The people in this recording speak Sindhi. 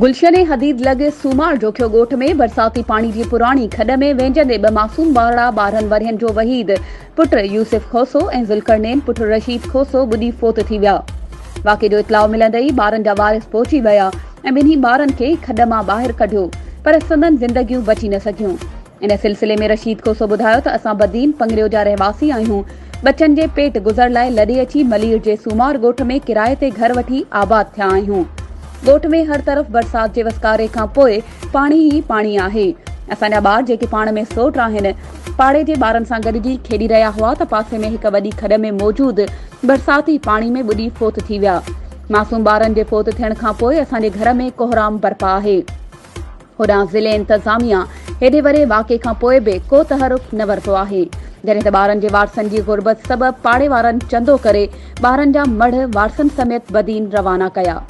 گلشن حديد لڳ سومار جوکيو ڳوٺ ۾ برساتي پاڻي جي پراڻي کڏ ۾ وهنجندي ٻه معصوم ٻارڙا 12 ورهين جو وحيد پٽ يوسف کوسو ۽ ذوالقرنين پٽ رشيد کوسو ٻڏي فوت ٿي ويا. واقعي جو اطلاع ملندي ئي ٻارن جا وارث پهچي ويا ۽ ٻنهي ٻارن کي کڏ مان ٻاهر ڪڍيو پر سندن زندگيون بچي نه سگهيون. ان سلسلي ۾ رشيد کوسو ٻڌايو ته اسان بدين پنگريو جا رهواسي آهيون، ٻچن جي پيٽ گذر لاء لڏي اچي ملير جي سومار ڳوٺ ۾ ڪرائي تي گهر وٺي آباد ٿيا آهيون. ڳوٺ ۾ هر طرف برسات جي وسڪاري کان پوء پاڻي ئي پاڻي آهي. اسان جا ٻار جيڪي پاڻ ۾ سوٽ آهن، پاڙي جي ٻارن سان گڏجي کيڏي رهيا هئا ته پاسي ۾ هڪ وڏي کڏ ۾ موجود برساتي پاڻي ۾ ٻڏي فوت ٿي ويا. معصوم ٻارن جي فوت ٿيڻ کان پوء اسان جي گهر ۾ ڪوهرام برپا آهي. هوڏانهن ضلعي انتظاميا هيڏي وڏي واقعي کان پوء به ڪو تحرڪ نه ورتو آهي، جڏهن ته ٻارن جي وارثن جي غربت سبب پاڙي وارن چندو ڪري ٻارن جا مڙهه وارثن سميت بدين روانا ڪيا.